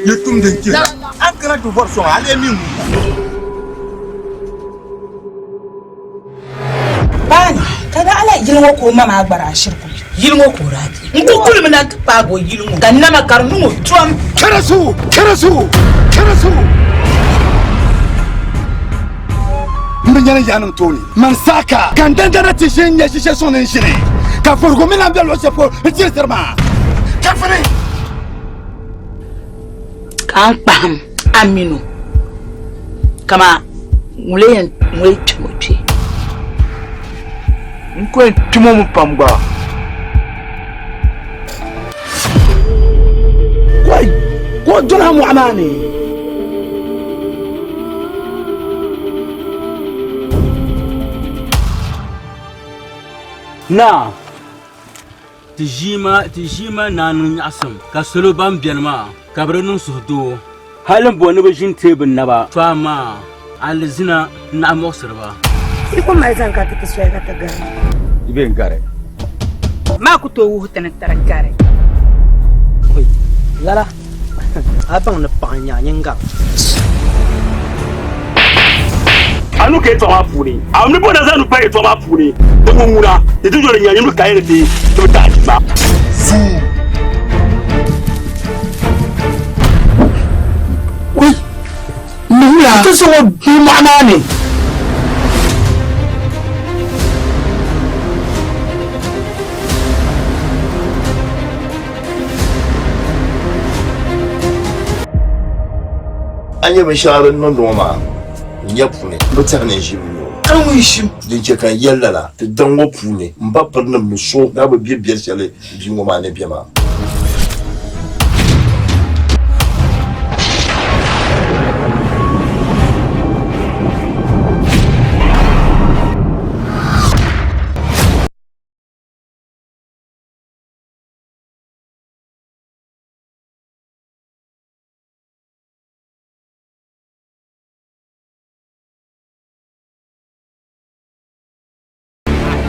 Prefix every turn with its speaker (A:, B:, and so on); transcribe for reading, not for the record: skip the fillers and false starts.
A: Yi tum din chihira. A ni kana ti vɔri sɔŋ a, a lee mi ŋun ka.
B: Paani, ka daa lahi yili ŋɔ ka o ma maa gba daa shiri kuli.
C: Yili ŋɔ ka o daa be. N ku kulimi na nti paagi o yili ŋɔ ka nama ka di niŋ o tom.
A: Karasu! Karasu! Karasu! M bi nyɛla yaannim tooni. Man saaka ka n dandana ti ʒi n-nya ʒiishee suŋ ni n ʒini, ka vurigu mi lan be luɣ shɛli polo n-tirisiri ma. Kafiri!
C: Ka n kpahim a min o kaman ŋun lee yɛn kpɛm o kpee.
D: N ku yɛn kpim o mi pam gba.
E: Kɔi ka o doli a mɔɣu maa ni.
F: Naa, ti ʒii maa naa niŋ nyaɣisim, ka salo ban beni maa ka bɛ di niŋ suhudoo. Hal m bo ni bɛ ʒini teebuli naba, to amaa alizina n-naɣ muɣisiri ba.
B: Yi ku mali zaŋ ka ti ti soli ka ti gari.
D: Yi be n-gari.
C: Maa ku tooi wuhi ti ni tiri gari.
E: Oi, lala, a baŋ ni paɣa n-nyɛ a nyin gari.
G: A nu ka yɛtɔɣa maa puuni, a ni bo na zaŋ nu pa yɛtɔɣa maa puuni, di ŋun ŋuna, di ti yoli nya nyini ka yɛli ti ti bi tahi jilima.
A: Zuu. Oi,
E: Nuhula. Ti zaŋ o duhi mɔɣu maa ni.
H: A nya binshɛŋa din niŋdi ŋɔ maa n nya puuni, m bi tɛhi ni n ʒim n-nyɛ o.
E: Ka ŋun ʒim.
H: Din chɛ ka n yɛli lala, ti daŋ ŋɔ puuni, m ba pirinim ni so daa bi be biɛr shɛli bia ŋɔ maa ni be maa.